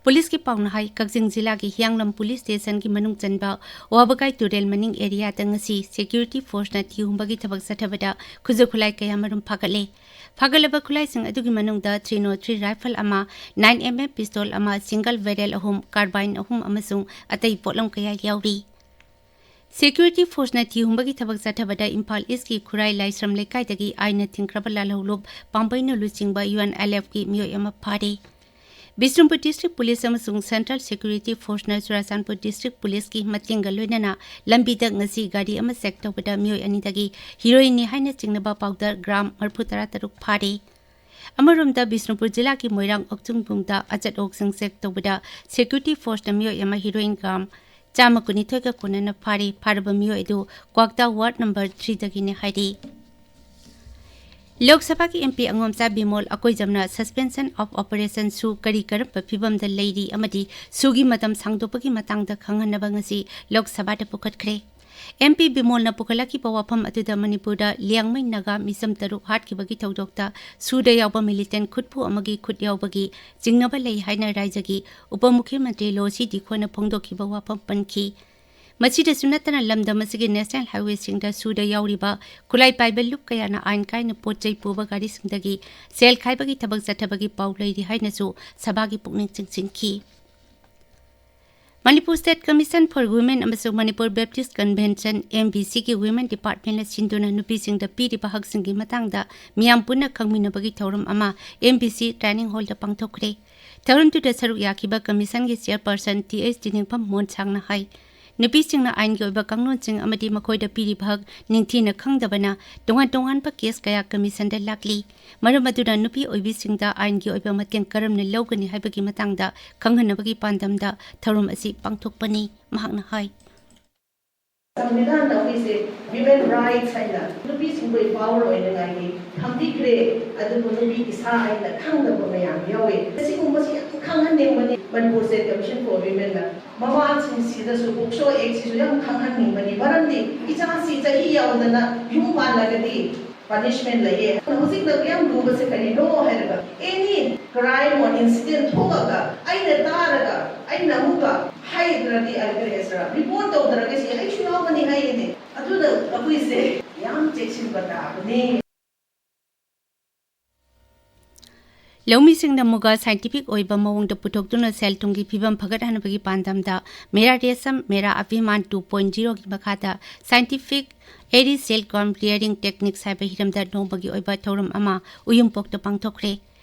ꯄꯨꯂꯤꯁꯀꯤ ꯄꯥꯎꯅ ꯍꯥꯏ, ꯀꯛꯆꯤꯡ ꯖꯤꯂꯥꯒꯤ ꯍꯤꯌꯥꯡꯂꯝ ꯄꯨꯂꯤꯁ ꯁ꯭ꯇꯦꯁꯟꯒꯤ ꯃꯅꯨꯡ ꯆꯟꯕ ꯋꯥꯕꯒꯥꯏ ꯇꯨꯔꯦꯜ ꯃꯅꯤꯡ ꯑꯦꯔꯤꯌꯥꯗ ꯉꯁꯤ security forceꯅ ꯊꯤ ꯍꯨꯝꯕꯒꯤ ꯊꯕꯛ ꯆꯠꯊꯕꯗ ꯈꯨꯠꯁꯨ ꯈꯨꯠꯂꯥꯏ ꯀꯌꯥꯃꯔꯨꯝ ꯐꯥꯒꯠꯂꯦ꯫ ꯐꯥꯒꯠꯂꯕ ꯈꯨꯠꯂꯥꯏꯁꯤꯡ ꯑꯗꯨꯒꯤ ꯃꯅꯨꯡꯗ three nought three rifle ꯑꯃ, nine M M pistol ꯑꯃ, single barrel ꯑꯍꯨꯝ, carbine ꯑꯍꯨꯝ ꯑꯃꯁꯨꯡ ꯑꯇꯩ ꯄꯣꯠꯂꯝ ꯀꯌꯥ ꯌꯥꯎꯔꯤ꯫ Security forceꯅ ꯊꯤ ꯍꯨꯝꯕꯒꯤ ꯊꯕꯛ ꯆꯠꯊꯕꯗ ꯏꯝꯐꯥꯜ ꯏꯁꯀꯤ ꯈꯨꯔꯥꯏ ꯂꯥꯏꯁ꯭ꯔꯝ ꯂꯩꯀꯥꯏꯗꯒꯤ ꯑꯥꯏꯟꯅ ꯊꯤꯡꯈ꯭ꯔꯕ ꯂꯥꯜꯍꯧꯂꯨꯞ ꯄꯥꯝꯕꯩꯅ ꯂꯨꯆꯤꯡꯕ UNLFꯀꯤ ꯃꯤꯑꯣꯏ ꯑꯃ ꯐꯥꯔꯦ꯫ ꯕꯤꯁꯅꯨꯄꯨꯔ District Police ꯑꯃꯁꯨꯡ Central Security Forceꯅ ꯆꯨꯔꯥꯆꯥꯟꯄꯨꯔ District Policeꯀꯤ ꯃꯇꯦꯡꯒ ꯂꯣꯏꯅꯅ ꯂꯝꯕꯤꯗ ꯉꯁꯤ ꯒꯥꯔꯤ ꯑꯃ check ꯇꯧꯕꯗ ꯃꯤꯑꯣꯏ ꯑꯅꯤꯗꯒꯤ heroinꯅꯤ ꯍꯥꯏꯅ ꯆꯤꯡꯅꯕ powder gram ꯃꯔꯤꯐꯨ ꯇꯔꯥ ꯇꯔꯨꯛ ꯐꯥꯔꯦ꯫ ꯑꯃꯔꯣꯝꯗ, ꯕꯤꯁꯅꯨꯄꯨꯔ ꯖꯤꯂꯥꯒꯤ ꯃꯣꯏꯔꯥꯡ ꯑꯣꯛꯆꯨꯡꯕꯨꯡꯗ ꯑꯆꯠ ꯑꯣꯛꯁꯤꯡ check ꯇꯧꯕꯗ security forceꯅ ꯃꯤꯑꯣꯏ ꯑꯃ heroin gram ꯆꯥꯝꯃ ꯀꯨꯟꯅꯤꯊꯣꯏꯒ ꯀꯣꯟꯅꯅ ꯐꯥꯔꯤ꯫ ꯐꯥꯔꯕ ꯃꯤꯑꯣꯏ ꯑꯗꯨ ꯀ꯭ꯋꯥꯛꯇꯥ ward number threeꯗꯒꯤꯅꯤ ꯍꯥꯏꯔꯤ꯫ ꯂꯣꯛ ꯁꯚꯥꯒꯤ MP ꯑꯉꯣꯝꯆꯥ Bimol ꯑꯀꯣꯏꯖꯝꯅ Suspension of Operation ꯁꯨ ꯀꯔꯤ ꯀꯔꯝꯕ ꯐꯤꯚꯝꯗ ꯂꯩꯔꯤ ꯑꯃꯗꯤ ꯁꯨꯒꯤ ꯃꯇꯝ ꯁꯥꯡꯗꯣꯛꯄꯒꯤ ꯃꯇꯥꯡꯗ ꯈꯪꯍꯟꯅꯕ ꯉꯁꯤ ꯂꯣꯛ ꯁꯚꯥꯗ ꯄꯨꯈꯠꯈ꯭ꯔꯦ꯫ MP ꯕꯤꯃꯣꯜꯅ ꯄꯨꯈꯠꯂꯛꯈꯤꯕ ꯋꯥꯐꯝ ꯑꯗꯨꯗ ꯃꯅꯤꯄꯨꯔꯗ ꯂꯤꯌꯥꯡꯃꯩ ꯅꯥꯒꯥ ꯃꯤꯆꯝ ꯇꯔꯨꯛ ꯍꯥꯠꯈꯤꯕꯒꯤ ꯊꯧꯗꯣꯛꯇ ꯁꯨꯗ ꯌꯥꯎꯕ militant ꯈꯨꯠꯄꯨ ꯑꯃꯒꯤ ꯈꯨꯠ ꯌꯥꯎꯕꯒꯤ ꯆꯤꯡꯅꯕ ꯂꯩ ꯍꯥꯏꯅ ꯔꯥꯏꯖꯒꯤ ꯎꯄ ꯃꯨꯈ꯭ꯌ ꯃꯟꯇ꯭ꯔꯤ ꯂꯣ ꯁꯤ ꯗꯤꯈꯣꯅ ꯐꯣꯡꯗꯣꯛꯈꯤꯕ ꯋꯥꯐꯝ ꯄꯟꯈꯤ꯫ ꯃꯁꯤꯗꯁꯨ ꯅꯠꯇꯅ ꯂꯝꯗꯝ ꯑꯁꯤꯒꯤ national highwayꯁꯤꯡꯗ ꯁꯨꯗ ꯌꯥꯎꯔꯤꯕ ꯈꯨꯠꯂꯥꯏ ꯄꯥꯏꯕ ꯂꯨꯞ ꯀꯌꯥꯅ ꯑꯥꯏꯟ ꯀꯥꯏꯅ ꯄꯣꯠ ꯆꯩ ꯄꯨꯕ ꯒꯥꯔꯤꯁꯤꯡꯗꯒꯤ ꯁꯦꯜ ꯈꯥꯏꯕꯒꯤ ꯊꯕꯛ ꯆꯠꯊꯕꯒꯤ ꯄꯥꯎ ꯂꯩꯔꯤ ꯍꯥꯏꯅꯁꯨ ꯁꯚꯥꯒꯤ ꯄꯨꯛꯅꯤꯡ ꯆꯤꯡꯁꯤꯟꯈꯤ꯫ Manipur State Commission for Women ꯑꯃꯁꯨꯡ Manipur Baptist Convention, M B C ꯒꯤ Women Department ꯅ ꯁꯤꯟꯗꯨꯅ ꯅꯨꯄꯤꯁꯤꯡꯗ ꯄꯤꯔꯤꯕ ꯍꯛꯁꯤꯡꯒꯤ ꯃꯇꯥꯡꯗ ꯃꯤꯌꯥꯝ ꯄꯨꯟꯅ ꯈꯪꯃꯤꯟꯅꯕꯒꯤ ꯊꯧꯔꯝ ꯑꯃ M B C Training Hall ꯗ ꯄꯥꯡꯊꯣꯛꯈ꯭ꯔꯦ꯫ ꯊꯧꯔꯝꯗꯨꯗ ꯁꯔꯨꯛ ꯌꯥꯈꯤꯕ Commission ꯒꯤ Chairperson T H ꯇꯤꯅꯤꯡꯐꯝ ꯃꯣꯟꯁꯥꯡꯅ ꯍꯥꯏ, ꯅꯨꯄꯤꯁꯤꯡꯅ ꯑꯥꯏꯟꯒꯤ ꯑꯣꯏꯕ ꯀꯥꯡꯂꯣꯟꯁꯤꯡ ꯑꯃꯗꯤ ꯃꯈꯣꯏꯗ ꯄꯤꯔꯤꯕ ꯍꯛ ꯅꯤꯡꯊꯤꯅ ꯈꯪꯗꯕꯅ ꯇꯣꯉꯥꯟ ꯇꯣꯉꯥꯟꯕ case ꯀꯌꯥ Commission ꯗ ꯂꯥꯛꯂꯤ꯫ ꯃꯔꯝ ꯑꯗꯨꯅ ꯅꯨꯄꯤ ꯑꯣꯏꯕꯤꯁꯤꯡꯗ ꯑꯥꯏꯟꯒꯤ ꯑꯣꯏꯕ ꯃꯇꯦꯡ ꯀꯔꯝꯅ ꯂꯧꯒꯅꯤ ꯍꯥꯏꯕꯒꯤ ꯃꯇꯥꯡꯗ ꯈꯪꯍꯟꯅꯕꯒꯤ ꯄꯥꯟꯗꯝꯗ ꯊꯧꯔꯝ ꯑꯁꯤ ꯄꯥꯡꯊꯣꯛꯄꯅꯤ, ꯃꯍꯥꯛꯅ ꯍꯥꯏ꯫ ꯁꯪꯕꯤꯙꯥꯟꯗ ꯑꯩꯈꯣꯏꯁꯦ women rights ꯍꯥꯏꯅ ꯅꯨꯄꯤꯁꯤꯡꯕꯨ empower ꯑꯣꯏꯅꯉꯥꯏꯒꯤ ꯊꯝꯕꯤꯈ꯭ꯔꯦ, ꯑꯗꯨꯕꯨ ꯅꯨꯄꯤ ꯏꯁꯥ ꯍꯥꯏꯅ ꯈꯪꯗꯕ ꯃꯌꯥꯝ ꯌꯥꯎꯋꯦ꯫ ꯑꯁꯤꯒꯨꯝꯕꯁꯤ ꯌꯥꯝ ꯈꯪꯍꯟꯅꯤꯡꯕꯅꯤ꯫ Manipur State Commission for Women ꯅ ꯃꯃꯥꯁꯤꯡꯁꯤꯗꯁꯨ POCSO Act ꯁꯤꯁꯨ ꯌꯥꯝ ꯈꯪꯍꯟꯅꯤꯡꯕꯅꯤ, ꯃꯔꯝꯗꯤ ꯏꯆꯥꯁꯤ ꯆꯍꯤ ꯌꯥꯎꯗꯅ ꯌꯨꯝ ꯄꯥꯜꯂꯒꯗꯤ punishment ꯂꯩꯌꯦ꯫ ꯍꯧꯖꯤꯛꯅ ꯌꯥꯝ ꯂꯨꯕꯁꯦ ꯀꯔꯤꯅꯣ ꯍꯥꯏꯔꯒ, any crime or incident ꯊꯣꯛꯑꯒ ꯑꯩꯅ ꯇꯥꯔꯒ ꯑꯩꯅ ꯑꯃꯨꯛꯀ ꯍꯥꯏꯗ꯭ꯔꯗꯤ, ꯑꯩ ꯀꯔꯤ ꯍꯥꯏꯁꯤꯔꯥ, report ꯇꯧꯗ꯭ꯔꯒꯗꯤ ꯑꯩꯁꯨ ꯌꯥꯎꯒꯅꯤ ꯍꯥꯏꯌꯦꯅꯦ꯫ ꯑꯗꯨꯅ ꯑꯩꯈꯣꯏꯁꯦ ꯌꯥꯝ ꯆꯦꯛꯁꯤꯟꯕ ꯇꯥꯕꯅꯤ꯫ ꯂꯧꯃꯤꯁꯤꯡꯅ ꯃꯨꯒꯥ scientific ꯑꯣꯏꯕ ꯃꯑꯣꯡꯗ ꯄꯨꯊꯣꯛꯇꯨꯅ ꯁꯦꯜ ꯊꯨꯝꯒꯤ ꯐꯤꯕꯝ ꯐꯒꯠꯍꯟꯕꯒꯤ ꯄꯥꯟꯗꯝꯗ Mera Resham, Mera Abhiman two point zero ꯒꯤ ꯃꯈꯥꯗ scientific Eri Silkworm Rearing Techniques ꯍꯥꯏꯕ ꯍꯤꯔꯝꯗ ꯅꯣꯡꯃꯒꯤ ꯑꯣꯏꯕ ꯊꯧꯔꯝ ꯑꯃ ꯎꯌꯨꯝꯄꯣꯛꯇ ꯄꯥꯡꯊꯣꯛꯈ꯭ꯔꯦ꯫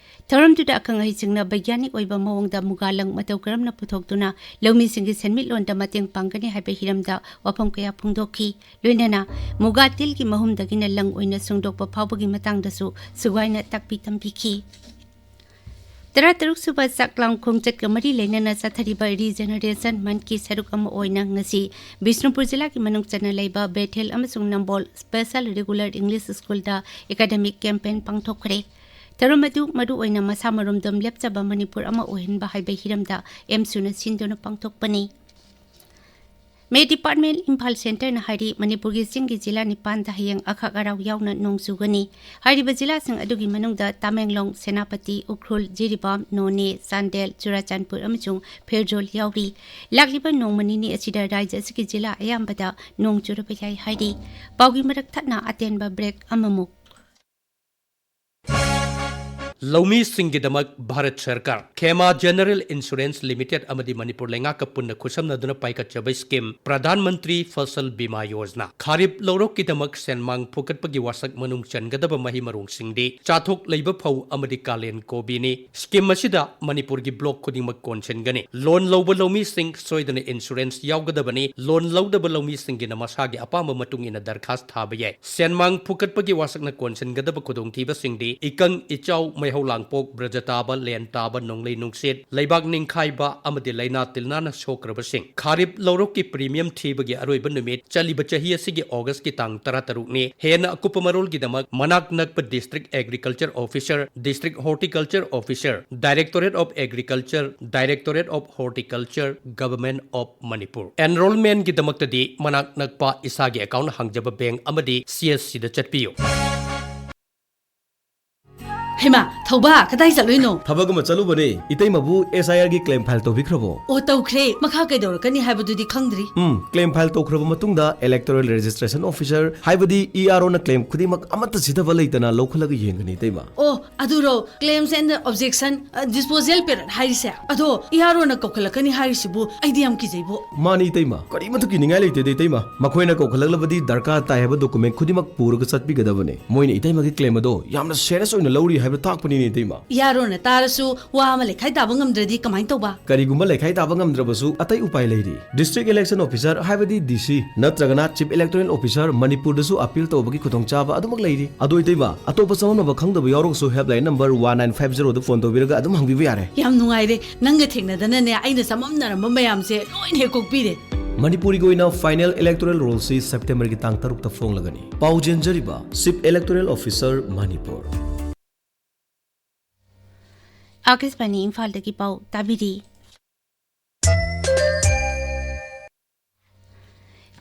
ꯊꯧꯔꯝꯗꯨꯗ ꯑꯈꯪ ꯑꯍꯩꯁꯤꯡꯅ ꯕꯩꯒ꯭ꯌꯥꯅꯤꯛ ꯑꯣꯏꯕ ꯃꯑꯣꯡꯗ ꯃꯨꯒꯥ ꯂꯪ ꯃꯇꯧ ꯀꯔꯝꯅ ꯄꯨꯊꯣꯛꯇꯨꯅ ꯂꯧꯃꯤꯁꯤꯡꯒꯤ ꯁꯦꯟꯃꯤꯠꯂꯣꯟꯗ ꯃꯇꯦꯡ ꯄꯥꯡꯒꯅꯤ ꯍꯥꯏꯕ ꯍꯤꯔꯝꯗ ꯋꯥꯐꯝ ꯀꯌꯥ ꯐꯣꯡꯗꯣꯛꯈꯤ꯫ ꯂꯣꯏꯅꯅ ꯃꯨꯒꯥ ꯇꯤꯜꯒꯤ ꯃꯍꯨꯝꯗꯒꯤꯅ ꯂꯪ ꯑꯣꯏꯅ ꯁꯨꯡꯗꯣꯛꯄ ꯐꯥꯎꯕꯒꯤ ꯃꯇꯥꯡꯗꯁꯨ ꯁꯨꯒꯥꯏꯅ ꯇꯥꯛꯄꯤ ꯇꯝꯕꯤꯈꯤ꯫ ꯇꯔꯥꯇꯔꯨꯛ ꯁꯨꯕ ꯆꯥꯛꯂꯥꯝ ꯈꯣꯡꯆꯠꯀ ꯃꯔꯤ ꯂꯩꯅꯅ ꯆꯠꯊꯔꯤꯕ Regeneration Month ꯀꯤ ꯁꯔꯨꯛ ꯑꯃ ꯑꯣꯏꯅ ꯉꯁꯤ ꯕꯤꯁꯅꯨꯄꯨꯔ ꯖꯤꯂꯥꯒꯤ ꯃꯅꯨꯡ ꯆꯟꯅ ꯂꯩꯕ ꯕꯦꯊꯦꯜ ꯑꯃꯁꯨꯡ ꯅꯝꯕꯣꯜ Special Regular English School ꯗ academic campaign ꯄꯥꯡꯊꯣꯛꯈ꯭ꯔꯦ꯫ ꯊꯧꯔꯝ ꯑꯗꯨ ꯃꯔꯨꯑꯣꯏꯅ ꯃꯁꯥ ꯃꯔꯣꯝꯗꯣꯝ ꯂꯦꯞꯆꯕ ꯃꯅꯤꯄꯨꯔ ꯑꯃ ꯑꯣꯏꯍꯟꯕ ꯍꯥꯏꯕ ꯍꯤꯔꯝꯗ ꯑꯦꯝꯁꯨꯅ ꯁꯤꯟꯗꯨꯅ ꯄꯥꯡꯊꯣꯛꯄꯅꯤ꯫ ꯃꯦ Department, ꯏꯝꯐꯥꯜ Centre ꯅ ꯍꯥꯏꯔꯤ, ꯃꯅꯤꯄꯨꯔꯒꯤ ꯆꯤꯡꯒꯤ ꯖꯤꯂꯥ ꯅꯤꯄꯥꯟꯗ ꯍꯌꯦꯡ ꯑꯈꯥꯛ ꯑꯔꯥꯎ ꯌꯥꯎꯅ ꯅꯣꯡ ꯆꯨꯒꯅꯤ꯫ ꯍꯥꯏꯔꯤꯕ ꯖꯤꯂꯥꯁꯤꯡ ꯑꯗꯨꯒꯤ ꯃꯅꯨꯡꯗ ꯇꯃꯦꯡꯂꯣꯡ, ꯁꯦꯅꯥꯄꯇꯤ, ꯎꯈ꯭ꯔꯨꯜ, ꯖꯤꯔꯤꯕꯥꯝ, ꯅꯣꯅꯦ, ꯆꯥꯟꯗꯦꯜ, ꯆꯨꯔꯥꯆꯥꯟꯄꯨꯔ ꯑꯃꯁꯨꯡ ꯐꯦꯔꯖꯣꯜ ꯌꯥꯎꯔꯤ꯫ ꯂꯥꯛꯂꯤꯕ ꯅꯣꯡꯃ ꯅꯤꯅꯤ ꯑꯁꯤꯗ ꯔꯥꯖ꯭ꯌ ꯑꯁꯤꯒꯤ ꯖꯤꯂꯥ ꯑꯌꯥꯝꯕꯗ ꯅꯣꯡ ꯆꯨꯔꯕ ꯌꯥꯏ ꯍꯥꯏꯔꯤ꯫ ꯄꯥꯎꯒꯤ ꯃꯔꯛ ꯊꯠꯅ ꯑꯇꯦꯟꯕ break ꯑꯃꯃꯨꯛ꯫ ꯂꯧꯃꯤꯁꯤꯡꯒꯤꯗꯃꯛ ꯚꯥꯔꯠ ꯁꯔꯀꯥꯔ, ꯈꯦꯃꯥ ꯖꯦꯅꯔꯦꯜ ꯏꯟꯁꯨꯔꯦꯟꯁ ꯂꯤꯃꯤꯇꯦꯗ ꯑꯃꯗꯤ ꯃꯅꯤꯄꯨꯔ ꯂꯩꯉꯥꯛꯀ ꯄꯨꯟꯅ ꯈꯨꯠꯁꯝꯅꯗꯨꯅ ꯄꯥꯏꯈꯠꯆꯕ ꯁ꯭ꯀꯤꯝ ꯄ꯭ꯔꯙꯥꯟ ꯃꯟꯇ꯭ꯔꯤ ꯐꯁꯜ ꯕꯤꯃꯥ ꯌꯣꯖꯅꯥ꯫ ꯈꯥꯔꯤꯞ ꯂꯧꯔꯣꯛꯀꯤꯗꯃꯛ ꯁꯦꯟꯃꯥꯡ ꯐꯨꯒꯠꯄꯒꯤ ꯋꯥꯁꯛ ꯃꯅꯨꯡ ꯆꯟꯒꯗꯕ ꯃꯍꯩ ꯃꯔꯣꯡꯁꯤꯡꯗꯤ ꯆꯥꯊꯣꯛ ꯂꯩꯕ ꯐꯧ ꯑꯃꯗꯤ ꯀꯥꯂꯦꯟ ꯀꯣꯕꯤꯅꯤ꯫ ꯁ꯭ꯀꯤꯝ ꯑꯁꯤꯗ ꯃꯅꯤꯄꯨꯔꯒꯤ ꯕ꯭ꯂꯣꯛ ꯈꯨꯗꯤꯡꯃꯛ ꯀꯣꯟꯁꯤꯟꯒꯅꯤ꯫ ꯂꯣꯟ ꯂꯧꯕ ꯂꯧꯃꯤꯁꯤꯡ ꯁꯣꯏꯗꯅ ꯏꯟꯁꯨꯔꯦꯟꯁ ꯌꯥꯎꯒꯗꯕꯅꯤ꯫ ꯂꯣꯟ ꯂꯧꯗꯕ ꯂꯧꯃꯤꯁꯤꯡꯒꯤꯅ ꯃꯁꯥꯒꯤ ꯑꯄꯥꯝꯕ ꯃꯇꯨꯡ ꯏꯟꯅ ꯗꯔꯈꯥꯁ ꯊꯥꯕ ꯌꯥꯏ꯫ ꯁꯦꯟꯃꯥꯡ ꯐꯨꯀꯠꯄꯒꯤ ꯋꯥꯁꯛꯅ ꯀꯣꯟꯁꯤꯟꯒꯗꯕ ꯈꯨꯗꯣꯡꯊꯤꯕꯁꯤꯡꯗꯤ ꯏꯀꯪ ꯏꯆꯥꯎ, ꯃꯩꯍꯧ ꯂꯥꯡꯄꯣꯛ, ꯕ꯭ꯔꯖ ꯇꯥꯕ, ꯂꯦꯟ ꯇꯥꯕ, ꯅꯣꯡꯂꯩ ꯅꯨꯡꯁꯤꯠ, ꯂꯩꯕꯥꯛ ꯅꯤꯡꯈꯥꯏꯕ ꯑꯃꯗꯤ ꯂꯥꯏꯅꯥ ꯇꯤꯜꯅꯥꯅ ꯁꯣꯛꯈ꯭ꯔꯕꯁꯤꯡ꯫ ꯈꯥꯔꯤꯞ ꯂꯧꯔꯣꯛꯀꯤ ꯄ꯭ꯔꯤꯃꯤꯌꯝ ꯊꯤꯕꯒꯤ ꯑꯔꯣꯏꯕ ꯅꯨꯃꯤꯠ ꯆꯠꯂꯤꯕ ꯆꯍꯤ ꯑꯁꯤꯒꯤ ꯑꯣꯒꯁꯀꯤ ꯇꯥꯡ ꯇꯔꯥꯇꯔꯨꯛꯅꯤ꯫ ꯍꯦꯟꯅ ꯑꯀꯨꯞꯄ ꯃꯔꯣꯜꯒꯤꯗꯃꯛ ꯃꯅꯥꯛ ꯅꯛꯄ district agriculture officer, district horticulture officer, directorate of agriculture, directorate of horticulture, government of Manipur. ꯑꯦꯟꯔꯣꯜꯃꯦꯟꯠꯒꯤꯗꯃꯛꯇꯗꯤ ꯃꯅꯥꯛ ꯅꯛꯄ ꯏꯁꯥꯒꯤ ꯑꯦꯀꯥꯎꯟꯠ ꯍꯥꯡꯖꯕ ꯕꯦꯡꯛ ꯑꯃꯗꯤ ꯁꯤ ꯑꯦꯁ ꯁꯤꯗ ꯆꯠꯄꯤꯌꯨ꯫ ꯍꯩꯃꯥ, ꯊꯧꯕꯥ, ꯀꯗꯥꯏ ꯆꯠꯂꯨꯏꯅꯣ? ꯊꯕꯛ ꯑꯃ ꯆꯠꯂꯨꯕꯅꯦ꯫ ꯏꯇꯩꯃꯕꯨ ꯑꯦꯁ ꯑꯥꯏ ꯑꯥꯔꯒꯤ ꯀ꯭ꯂꯦꯝ ꯐꯥꯏꯜ ꯇꯧꯕꯤꯈ꯭ꯔꯕꯣ? ꯑꯣ, ꯇꯧꯈ꯭ꯔꯦ꯫ ꯃꯈꯥ ꯀꯩꯗꯧꯔꯛꯀꯅꯤ ꯍꯥꯏꯕꯗꯨꯗꯤ ꯈꯪꯗ꯭ꯔꯤ꯫ ꯎꯝ, ꯀ꯭ꯂꯦꯝ ꯐꯥꯏꯜ ꯇꯧꯈ꯭ꯔꯕ ꯃꯇꯨꯡꯗ ꯏꯂꯦꯛꯇꯣꯔꯦꯜ ꯔꯦꯖꯤꯁꯇ꯭ꯔꯦꯁꯟ ꯑꯣꯐꯤꯁꯔ, ꯍꯥꯏꯕꯗꯤ ꯏ ꯑꯥꯔ ꯑꯣꯅ ꯀ꯭ꯂꯦꯝ ꯈꯨꯗꯤꯡꯃꯛ ꯑꯃꯠꯇ ꯁꯤꯊꯕ ꯂꯩꯇꯅ ꯂꯧꯈꯠꯂꯒ ꯌꯦꯡꯒꯅꯤ, ꯏꯇꯩꯃ꯫ ꯑꯣ, ꯑꯗꯨꯔꯣ, ꯀ꯭ꯂꯦꯝꯁ ꯑꯦꯟ ꯑꯣꯕꯖꯦꯛꯁꯟ, ꯑ, ꯗꯤꯁꯄꯣꯖꯦꯜ ꯄꯦꯔꯠ ꯍꯥꯏꯔꯤꯁꯦ? ꯑꯗꯣ ꯏ ꯑꯥꯔ ꯑꯣꯅ ꯀꯧꯈꯠꯂꯛꯀꯅꯤ ꯍꯥꯏꯔꯤꯁꯤꯕꯨ ꯑꯩꯗꯤ ꯌꯥꯝ ꯀꯤꯖꯩꯕꯣ꯫ ꯃꯥꯅꯤ, ꯏꯇꯩꯃ꯫ ꯀꯔꯤꯃꯠꯇ ꯀꯤꯅꯤꯡꯉꯥꯏ ꯂꯩꯇꯦꯗ, ꯏꯇꯩꯃ꯫ ꯃꯈꯣꯏꯅ ꯀꯧꯈꯠꯂꯛꯂꯕꯗꯤ ꯗꯔꯀꯥꯔ ꯇꯥꯏ ꯍꯥꯏꯕ ꯗꯣꯀꯨꯃꯦꯟ ꯈꯨꯗꯤꯡꯃꯛ ꯄꯨꯔꯒ ꯆꯠꯄꯤꯒꯗꯕꯅꯤ꯫ ꯃꯣꯏꯅ ꯏꯇꯩꯃꯒꯤ ꯀ꯭ꯂꯦꯝ ꯑꯗꯣ ꯌꯥꯝꯅ ꯁꯦꯔꯤꯌꯁ ꯑꯣꯏꯅ ꯂꯧꯔꯤ ꯍꯥꯏꯕ ꯇꯥꯛꯄꯅꯤꯅꯦ, ꯏꯇꯩꯃ꯫ ꯏ ꯑꯥꯔ ꯑꯣꯅ ꯇꯥꯔꯁꯨ ꯋꯥ ꯑꯃ ꯂꯩꯈꯥꯏ ꯇꯥꯕ ꯉꯝꯗ꯭ꯔꯗꯤ ꯀꯃꯥꯏꯅ ꯇꯧꯕ? ꯀꯔꯤꯒꯨꯝꯕ ꯂꯩꯈꯥꯏ ꯇꯥꯕ ꯉꯝꯗ꯭ꯔꯕꯁꯨ ꯑꯇꯩ ꯎꯄꯥꯏ ꯂꯩꯔꯤ꯫ ꯗꯤꯁꯇ꯭ꯔꯤꯛ ꯏꯂꯦꯛꯁꯟ ꯑꯣꯐꯤꯁꯔ, ꯍꯥꯏꯕꯗꯤ ꯗꯤ ꯁꯤ, ꯅꯠꯇ꯭ꯔꯒꯅ ꯆꯤꯐ ꯏꯂꯦꯛꯇꯣꯔꯦꯜ ꯑꯣꯐꯤꯁꯔ, ꯃꯅꯤꯄꯨꯔꯗꯁꯨ ꯑꯄꯤꯜ ꯇꯧꯕꯒꯤ ꯈꯨꯗꯣꯡꯆꯥꯕ ꯑꯗꯨꯃꯛ ꯂꯩꯔꯤ꯫ ꯑꯗꯣ ꯏꯇꯩꯃ, ꯑꯇꯣꯞꯄ ꯆꯃꯝꯅꯕ ꯈꯪꯗꯕ ꯌꯥꯎꯔꯒꯁꯨ helpline number one nine five ꯖꯦꯔꯣꯗ ꯐꯣꯟ ꯇꯧꯕꯤꯔꯒ ꯑꯗꯨꯝ ꯍꯪꯕꯤꯕ ꯌꯥꯔꯦ꯫ ꯌꯥꯝ ꯅꯨꯡꯉꯥꯏꯔꯦ, ꯅꯪꯒ ꯊꯦꯡꯅꯗꯅꯅꯦ ꯑꯩꯅ ꯆꯃꯝꯅꯔꯝꯕ ꯃꯌꯥꯝꯁꯦ ꯂꯣꯏꯅ ꯍꯦꯛ ꯀꯣꯛꯄꯤꯔꯦ꯫ ꯃꯅꯤꯄꯨꯔꯒꯤ ꯑꯣꯏꯅ ꯐꯥꯏꯅꯦꯜ ꯏꯂꯦꯛꯇꯣꯔꯦꯜ ꯔꯣꯜꯁꯤ ꯁꯦꯞꯇꯦꯝꯕꯔꯒꯤ ꯇꯥꯡ ꯇꯔꯨꯛꯇ ꯐꯣꯡꯂꯒꯅꯤ꯫ ꯄꯥꯎ ꯆꯦꯟꯖꯔꯤꯕ ꯆꯤꯐ ꯏꯂꯦꯛꯇꯣꯔꯦꯜ ꯑꯣꯐꯤꯁꯔ, ꯃꯅꯤꯄꯨꯔ꯫ ꯑꯥꯀꯥꯁꯕꯥꯅꯤ ꯏꯝꯐꯥꯜꯗꯒꯤ ꯄꯥꯎ ꯇꯥꯕꯤꯔꯤ꯫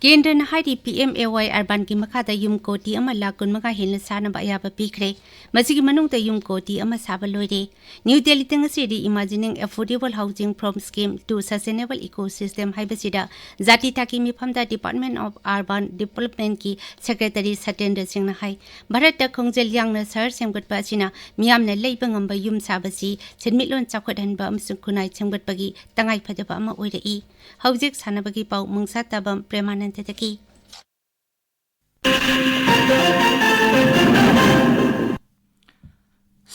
ꯀꯦꯟꯗ꯭ꯔꯅ ꯍꯥꯏꯔꯤ, ꯄꯤ ꯑꯦꯝ ꯑꯦ ꯋꯥꯏ ꯑꯔꯕꯥꯟꯒꯤ ꯃꯈꯥꯗ ꯌꯨꯝ ꯀꯣꯇꯤ ꯑꯃ ꯂꯥꯈ ꯀꯨꯟꯃꯉꯥ ꯍꯦꯟꯅ ꯁꯥꯅꯕ ꯑꯌꯥꯕ ꯄꯤꯈ꯭ꯔꯦ꯫ ꯃꯁꯤꯒꯤ ꯃꯅꯨꯡꯗ ꯌꯨꯝ ꯀꯣꯇꯤ ꯑꯃ ꯁꯥꯕ ꯂꯣꯏꯔꯦ꯫ ꯅ꯭ꯌꯨ ꯗꯦꯜꯂꯤꯗ ꯉꯁꯤꯗꯤ Imagining Affordable Housing from Scheme to Sustainable Ecosystem ꯍꯥꯏꯕꯁꯤꯗ ꯖꯥꯇꯤ ꯊꯥꯛꯀꯤ ꯃꯤꯐꯝꯗ Department of Urban Developmentꯀꯤ Secretary ꯁꯇꯦꯟꯗ꯭ꯔ ꯁꯤꯡꯅ ꯍꯥꯏ, ꯚꯥꯔꯠꯇ ꯈꯣꯡꯖꯦꯜ ꯌꯥꯡꯅ ꯁꯍꯔ ꯁꯦꯝꯒꯠꯄ ꯑꯁꯤꯅ ꯃꯤꯌꯥꯝꯅ ꯂꯩꯕ ꯉꯝꯕ ꯌꯨꯝ ꯁꯥꯕꯁꯤ ꯁꯦꯟꯃꯤꯠꯂꯣꯟ ꯆꯥꯎꯈꯠꯍꯟꯕ ꯑꯃꯁꯨꯡ ꯈꯨꯟꯅꯥꯏ ꯁꯦꯝꯒꯠꯄꯒꯤ ꯇꯉꯥꯏꯐꯗꯕ ꯑꯃ ꯑꯣꯏꯔꯛꯏ꯫ ꯍꯧꯖꯤꯛ ꯁꯥꯟꯅꯕꯒꯤ ꯄꯥꯎ ꯃꯨꯡꯁꯥ ꯇꯥꯕꯝ ꯄ꯭ꯔꯦꯃꯥꯅꯟꯗꯗꯒꯤ꯫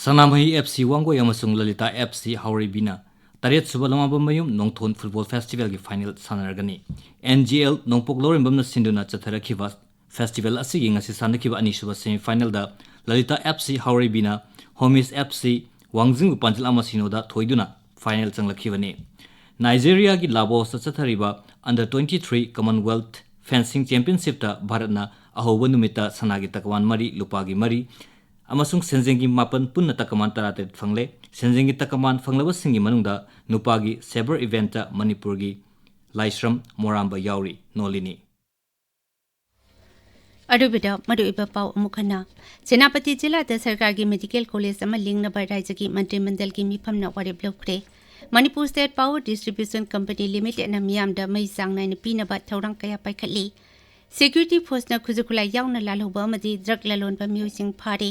ꯁꯅꯥꯃꯍꯤ ꯑꯦꯐ ꯁꯤ ꯋꯥꯡꯒꯣꯏ ꯑꯃꯁꯨꯡ ꯂꯂꯤꯇꯥ ꯑꯦꯐ ꯁꯤ ꯍꯥꯎꯔꯩꯕꯤꯅ ꯇꯔꯦꯠ ꯁꯨꯕ ꯂꯃꯥꯕꯝ ꯃꯌꯨꯝ ꯅꯣꯡꯊꯣꯟ ꯐꯨꯠꯕꯣꯜ ꯐꯦꯁꯇꯤꯚꯦꯜꯒꯤ ꯐꯥꯏꯅꯦꯜ ꯁꯥꯟꯅꯔꯒꯅꯤ꯫ ꯑꯦꯟ ꯖꯤ ꯑꯦꯜ ꯅꯣꯡꯄꯣꯛ ꯂꯧꯔꯦꯝꯕꯝꯅ ꯁꯤꯟꯗꯨꯅ ꯆꯠꯊꯔꯛꯈꯤꯕ ꯐꯦꯁꯇꯤꯚꯦꯜ ꯑꯁꯤꯒꯤ ꯉꯁꯤ ꯁꯥꯟꯅꯈꯤꯕ ꯑꯅꯤꯁꯨꯕ ꯁꯦꯃꯤꯐꯥꯏꯅꯦꯜꯗ ꯂꯂꯤꯇꯥ ꯑꯦꯐ ꯁꯤ ꯍꯥꯎꯔꯩꯕꯤꯅ ꯍꯣꯃꯤꯁ ꯑꯦꯐ ꯁꯤ ꯋꯥꯡꯖꯤꯡꯕꯨ ꯄꯥꯟꯖꯤꯜ ꯑꯃ ꯁꯤꯅꯣꯗ ꯊꯣꯏꯗꯨꯅ ꯐꯥꯏꯅꯦꯜ ꯆꯪꯂꯛꯈꯤꯕꯅꯤ꯫ ꯅꯥꯏꯖꯦꯔꯤꯌꯥꯒꯤ ꯂꯥꯕꯣꯁꯇ ꯆꯠꯊꯔꯤꯕ under twenty three Commonwealth Fencing Championshipꯇ ꯚꯥꯔꯠꯅ ꯑꯍꯧꯕ ꯅꯨꯃꯤꯠꯇ ꯁꯅꯥꯒꯤ ꯇꯀꯃꯥꯟ ꯃꯔꯤ, ꯂꯨꯄꯥꯒꯤ ꯃꯔꯤ ꯑꯃꯁꯨꯡ ꯁꯦꯟꯖꯦꯡꯒꯤ ꯃꯥꯄꯟ, ꯄꯨꯟꯅ ꯇꯀꯃꯥꯟ ꯇꯔꯥꯇꯔꯦꯠ ꯐꯪꯂꯦ꯫ ꯁꯦꯟꯖꯦꯡꯒꯤ ꯇꯀꯃꯥꯟ ꯐꯪꯂꯕꯁꯤꯡꯒꯤ ꯃꯅꯨꯡꯗ ꯅꯨꯄꯥꯒꯤ ꯁꯦꯕꯔ ꯏꯚꯦꯟꯠꯇ ꯃꯅꯤꯄꯨꯔꯒꯤ ꯂꯥꯏꯁ꯭ꯔꯝ ꯃꯣꯔꯥꯝꯕ ꯌꯥꯎꯔꯤ꯫ ꯅꯣꯂꯤꯅꯤ꯫ ꯑꯔꯣꯏꯕꯗ ꯃꯔꯨꯑꯣꯏꯕ ꯄꯥꯎ ꯑꯃꯨꯛ ꯍꯟꯅ꯫ ꯁꯦꯅꯥꯄꯇꯤ ꯖꯤꯂꯥꯗ ꯁꯔꯀꯥꯔꯒꯤ ꯃꯦꯗꯤꯀꯦꯜ ꯀꯣꯂꯦꯖ ꯑꯃ ꯂꯤꯡꯅꯕ ꯔꯥꯏꯖꯒꯤ ꯃꯟꯇ꯭ꯔꯤ ꯃꯟꯗꯜꯒꯤ ꯃꯤꯐꯝꯅ ꯋꯥꯔꯦꯞ ꯂꯧꯈ꯭ꯔꯦ꯫ Manipur state power distribution company ꯂꯤꯃꯤꯇꯦꯗꯅ ꯃꯤꯌꯥꯝꯗ ꯃꯩ ꯆꯥꯡ ꯅꯥꯏꯅ ꯄꯤꯅꯕ ꯊꯧꯔꯥꯡ ꯀꯌꯥ ꯄꯥꯏꯈꯠꯂꯤ꯫ ꯁꯦꯀ꯭ꯌꯨꯔꯤꯇꯤ ꯐꯣꯔꯁꯅ ꯈꯨꯠꯁꯨ ꯈꯨꯠꯂꯥꯏ ꯌꯥꯎꯅ ꯂꯥꯜꯍꯧꯕ ꯑꯃꯗꯤ ꯗ꯭ꯔꯒ ꯂꯂꯣꯟꯕ ꯃꯤꯑꯣꯏꯁꯤꯡ ꯐꯥꯔꯦ꯫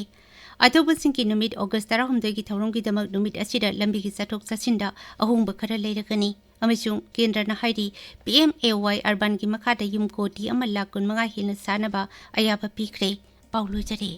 ꯑꯊꯧꯕꯁꯤꯡꯒꯤ ꯅꯨꯃꯤꯠ ꯑꯣꯒꯁ ꯇꯔꯥꯍꯨꯝꯗꯣꯏꯒꯤ ꯊꯧꯔꯝꯒꯤꯗꯃꯛ ꯅꯨꯃꯤꯠ ꯑꯁꯤꯗ ꯂꯝꯕꯤꯒꯤ ꯆꯠꯊꯣꯛ ꯆꯠꯁꯤꯟꯗ ꯑꯍꯣꯡꯕ ꯈꯔ ꯂꯩꯔꯒꯅꯤ꯫ ꯑꯃꯁꯨꯡ ꯀꯦꯟꯗ꯭ꯔꯅ ꯍꯥꯏꯔꯤ, ꯄꯤ ꯑꯦꯝ ꯑꯦ ꯋꯥꯏ ꯑꯔꯕꯥꯟꯒꯤ ꯃꯈꯥꯗ ꯌꯨꯝ ꯀꯣꯇꯤ ꯑꯃ ꯂꯥꯈ ꯀꯨꯟꯃꯉꯥ ꯍꯦꯟꯅ ꯁꯥꯅꯕ ꯑꯌꯥꯕ ꯄꯤꯈ꯭ꯔꯦ꯫ ꯄꯥꯎ ꯂꯣꯏꯖꯔꯦ꯫